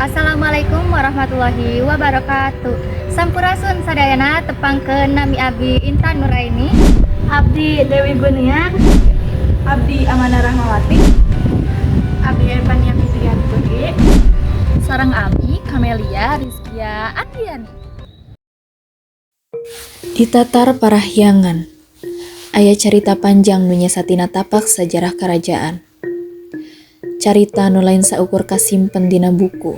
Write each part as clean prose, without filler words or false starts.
Assalamualaikum warahmatullahi wabarakatuh. Sampurasun sadayana, tepangkeun nami abdi Intan Nuraini. Abdi Dewi Guniar. Abdi Amana Rahmawati. Abdi Evania Fitriani Putri. Sareng abdi Kamelia Rizkia Andriani. Di Tatar Parahyangan, aya carita panjang nu nyesa tina tapak sajarah karajaan. Carita nu lain saukur kasimpen dina buku,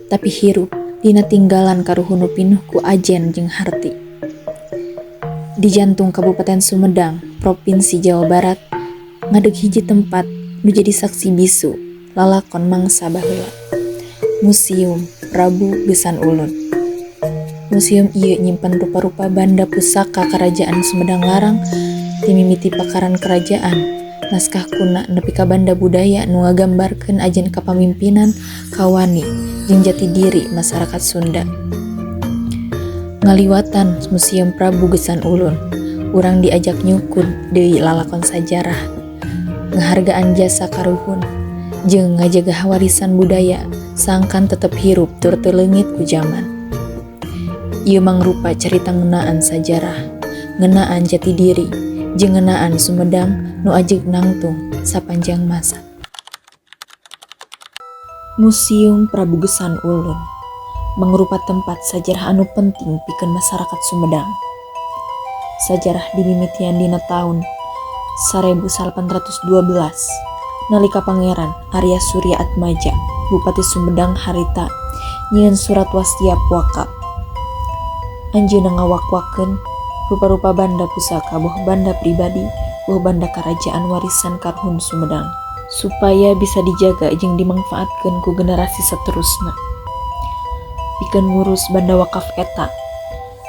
tapi hirup dina tinggalan karuhun nu pinuh ku ajen jeung harti. Di jantung Kabupaten Sumedang, Provinsi Jawa Barat, ngadeg hiji tempat nu jadi saksi bisu lalakon mangsa baheula. Museum Prabu Geusan Ulun. Museum ieu nyimpen rupa-rupa banda pusaka Kerajaan Sumedang Larang ti mimiti pakaran kerajaan, naskah kuna nepi ka banda budaya nu ngagambarkeun ajen kapamimpinan, kawani, jeung jati diri masyarakat Sunda. Ngaliwatan Museum Prabu Geusan Ulun, urang diajak nyukud deui lalakon sajarah, ngahargaan jasa karuhun, jeung ngajaga warisan budaya sangkan tetep hirup tur teu leungit ku jaman. Ieu mangrupa carita ngeunaan sajarah, ngeunaan jati diri, jeung ngeunaan Sumedang nu ajeg nangtung sapanjang masa. Museum Prabu Geusan Ulun mangrupa tempat sajarah anu penting pikeun masyarakat Sumedang. Sajarah dimimitian dina taun 1812 nalika Pangeran Arya Surya Atmaja, Bupati Sumedang harita, nyieun surat wasiat wakaf. Anjeunna ngawakafkeun rupa-rupa banda pusaka, boh banda pribadi, boh banda karajaan warisan karuhun Sumedang, supaya bisa dijaga jeung dimangfaatkeun ku generasi saterusna. Pikeun ngurus banda wakaf eta,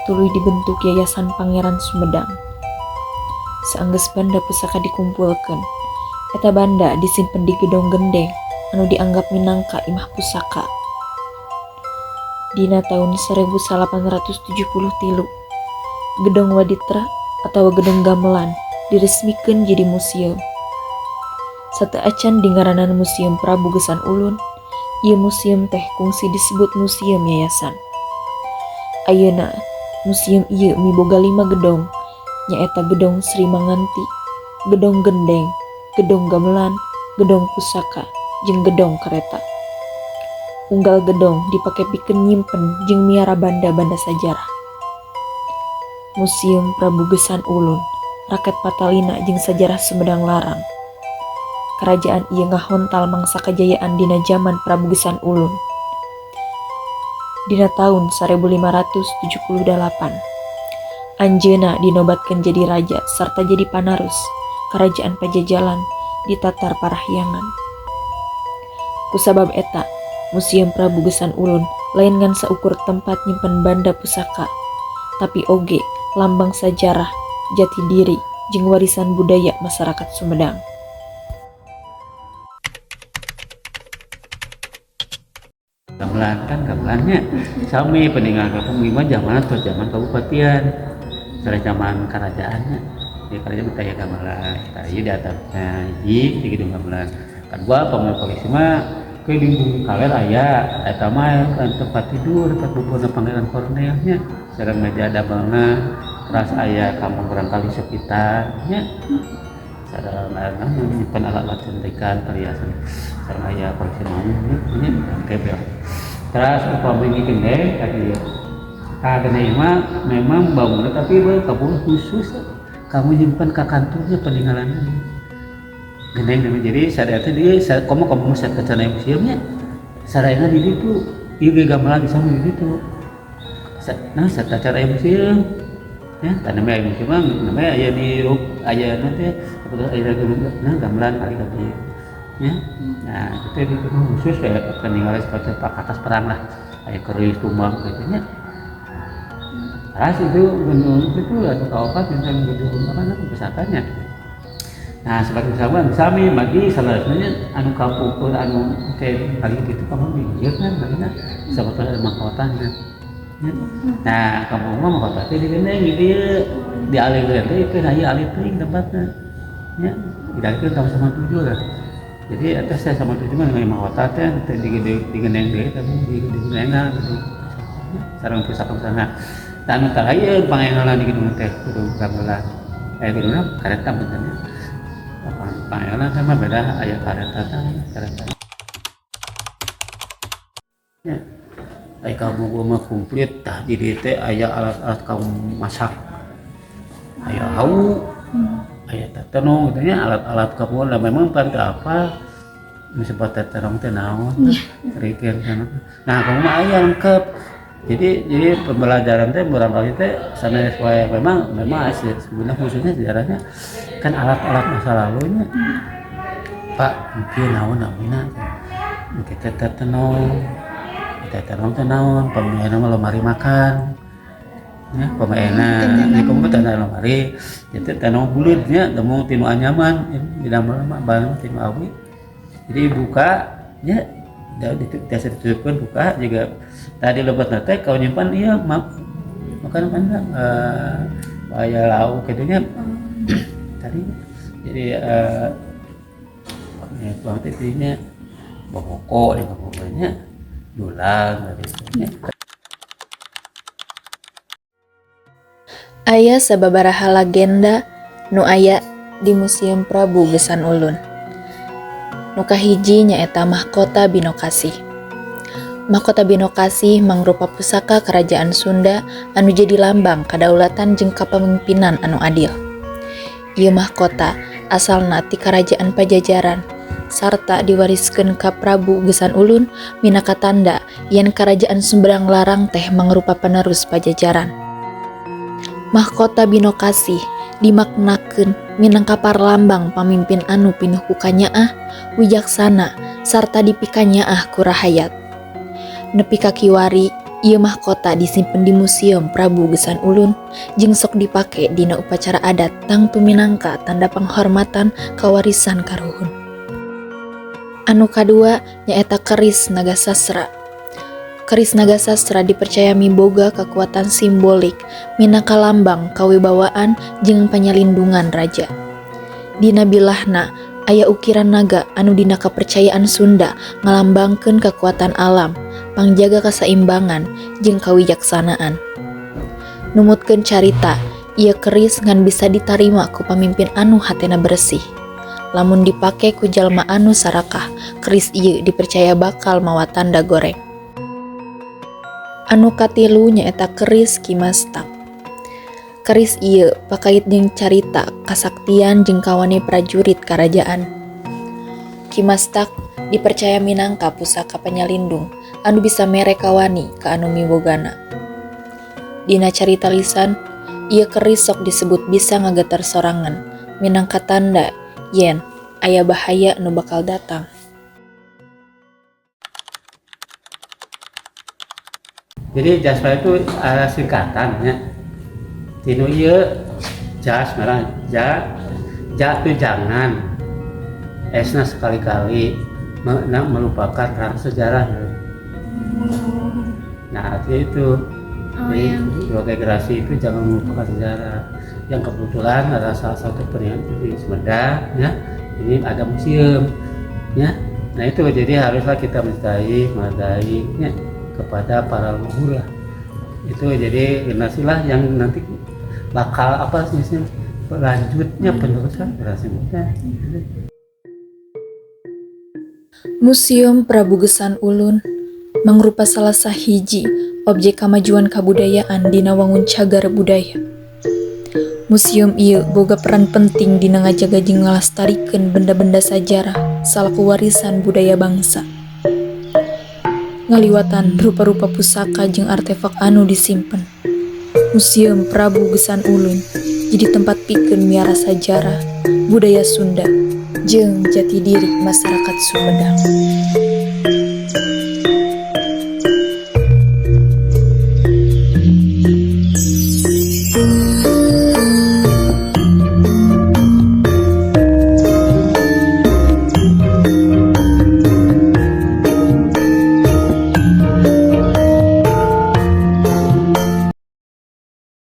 tuluy dibentuk Yayasan Pangeran Sumedang. Saenggeus banda pusaka dikumpulkeun, eta banda disimpen di Gedong Gendeng anu dianggap minangka imah pusaka. Dina taun 1873, Gedong Waditra atau Gedong Gamelan diresmikeun jadi museum. Sateuacan dingaranan Museum Prabu Geusan Ulun, ieu museum teh kungsi disebut Museum Yayasan. Ayeuna, museum ieu miboga 5 gedong, nyaeta Gedong Sri Manganti, Gedong Gendeng, Gedong Gamelan, Gedong Pusaka, jeung Gedong Kereta. Unggal gedong dipake pikeun nyimpen jeung miara banda-banda sajarah. Museum Prabu Geusan Ulun raket patalina jeung sajarah Sumedang Larang. Kerajaan ieu ngahontal mangsa kajayaan dina jaman Prabu Geusan Ulun. Dina taun 1578, anjeunna dinobatkeun jadi raja sarta jadi panarus Kerajaan Pajajaran di Tatar Parahyangan. Kusabab eta, Museum Prabu Geusan Ulun lain ngan saukur tempat nyimpen banda pusaka, tapi oge lambang sajarah, jati diri, jeung warisan budaya masyarakat Sumedang. Gamelan kan gamelannya sami peninggalan kampung lima zaman atau zaman kabupatian, setelah zaman kerajaannya di kerajaan kita gamelan kita di atapnya hiji di gedung gamelan. Kedua, pemain polisi mah ke di bumi kaler aya eta mah kan tempat tidur, tempat bubur Pangeran Kornelnya, sareng meja damelna, teras aya kamar barangkali sekitarnya, sareng aya nyimpen alat-alat cantikan, perhiasan, sareng aya koleksi maung nya kebel. Terus upami ini gendeng tadi ka gendeng mah memang bangunnya tapi kabur khusus kamu nyimpen ke kantornya peninggalannya gendeng namanya. Jadi sadaya teh dia komo komo set ke cenah museumnya sadayana di ditu ieu ge gamelan bisa di ditu. Nah, set acara museum ya tah namanya museum mah namanya aya di rup aya nanti aya nah gamelan kali kali ya. Nah, itu di khusus kayak peninggalan seperti pak atas perang lah, kayak keris tumbang gitu nya. Terus itu gunung itu anu kaopat tentang gedung apa namanya pusakanya. Nah, sebagai sama sami bagi salah satunya anu kapupur anu kayak paling gitu kamu mikir kan makanya seperti ada mahkota ya. Nah, kamu mah mahkota teh di geuning di dieu di alih teh itu aya alih teuing tempatna. Ya, dialihkeun tahun 97 lah. Jadi atas saya sama tujuh mah dengan mahkota teh teh di digeneng deui, tapi di digenengan gitu sareng pusaka sana. Tah, anu terakhir pangengalan di gedung teh gedung gamelan, gedungna kareta benernya. Pangengalan sama beda, aya kareta teh, kareta ya. Aya kamu gua mah komplit tah, di dieu teh aya alat-alat kaum masak, aya hawu, aya tetenong gitu nya, alat-alat kamu lah. Memang pan teu apa disebut tetenong teh naon rikeun kana. Nah, kamu mah aya lengkap. Jadi pembelajaran teh barangkali teh sanes wae, memang memang sebenarnya khususnya sejarahnya kan alat-alat masa lalunya. Pak, mungkin naon namina kita tetenong, tetenong teh naon, pemainna mah lemari makan ya, pemainna di kamu teh lemari jadi tenong buleud nya, temu tinu anyaman di damel mah barang tinu awi. Jadi buka nya, biasa ditutupkan, buka juga tadi lebet teh kau nyimpan iya makan kan aya lauk gitu nya tadi. Jadi ya tuang teh nya bokoko di bokoknya dulang gitu nya. Aya sababaraha legenda nu aya di Museum Prabu Geusan Ulun. Nu kahiji nyaeta Mahkota Binokasih. Mahkota Binokasih mangrupa pusaka kerajaan Sunda anu jadi lambang kadaulatan jeung kapamimpinan anu adil. Ieu mahkota asalna ti Kerajaan Pajajaran sarta diwariskeun ka Prabu Geusan Ulun minangka tanda yen Kerajaan Sumedang Larang teh mangrupa penerus Pajajaran. Mahkota Binokasih dimaknakeun minangka parlambang pamimpin anu pinuh ku kanyaah, wijaksana, sarta dipikanyaah ku rahayat. Nepi ka kiwari, ieu mahkota disimpen di Museum Prabu Geusan Ulun jeung sok dipake dina upacara adat tangtu minangka tanda penghormatan kawarisan karuhun. Anu kadua nyaeta keris Naga Sasra. Keris Naga Sasra dipercaya miboga kekuatan simbolik minangka lambang kawibawaan jeung panyalindungan raja. Dina bilahna aya ukiran naga anu dina kapercayaan Sunda ngalambangkeun kekuatan alam, pangjaga kasaimbangan jeung kawijaksanaan. Numutkeun carita, ieu keris ngan bisa ditarima ku pamimpin anu hatena bersih. Lamun dipake ku jalma anu sarakah, keris ieu dipercaya bakal mawa tanda goreng. Anu katilu nyaeta keris Ki Mastak. Keris ieu pakait jeung carita kasaktian jeung kawani prajurit karajaan. Ki Mastak dipercaya minangka pusaka penyalindung anu bisa mere kawani ka anu mibogana. Dina carita lisan, ieu keris sok disebut bisa ngageter sorangan minangka tanda yen aya bahaya nu bakal datang. Jadi jaspa itu ada singkatannya. Tinu ieu jas merah, ja, ja itu jangan, esna sekali-kali melupakan terhadap sejarah. Nah, artinya itu. Jadi sebagai generasi itu jangan melupakan sejarah. Yang kebetulan ada salah satu peninggalan itu di Sumedang, ya. Ini ada museum, ya. Nah itu jadi haruslah kita mencintai, menghargai, ya, kepada para leluhur lah. Itu jadi generasi lah yang nanti bakal apa sih lanjutnya penerusan generasi muda. Museum Prabu Geusan Ulun mangrupa salah sahiji objek kamajuan kabudayaan dina wangun cagar budaya. Museum ieu boga peran penting dina ngajaga jeung ngalestarikeun benda-benda sajarah salaku warisan budaya bangsa. Ngaliwatan rupa-rupa pusaka jeung artefak anu disimpen. Museum Prabu Geusan Ulun jadi tempat pikeun miara sajarah budaya Sunda jeung jati diri masyarakat Sumedang.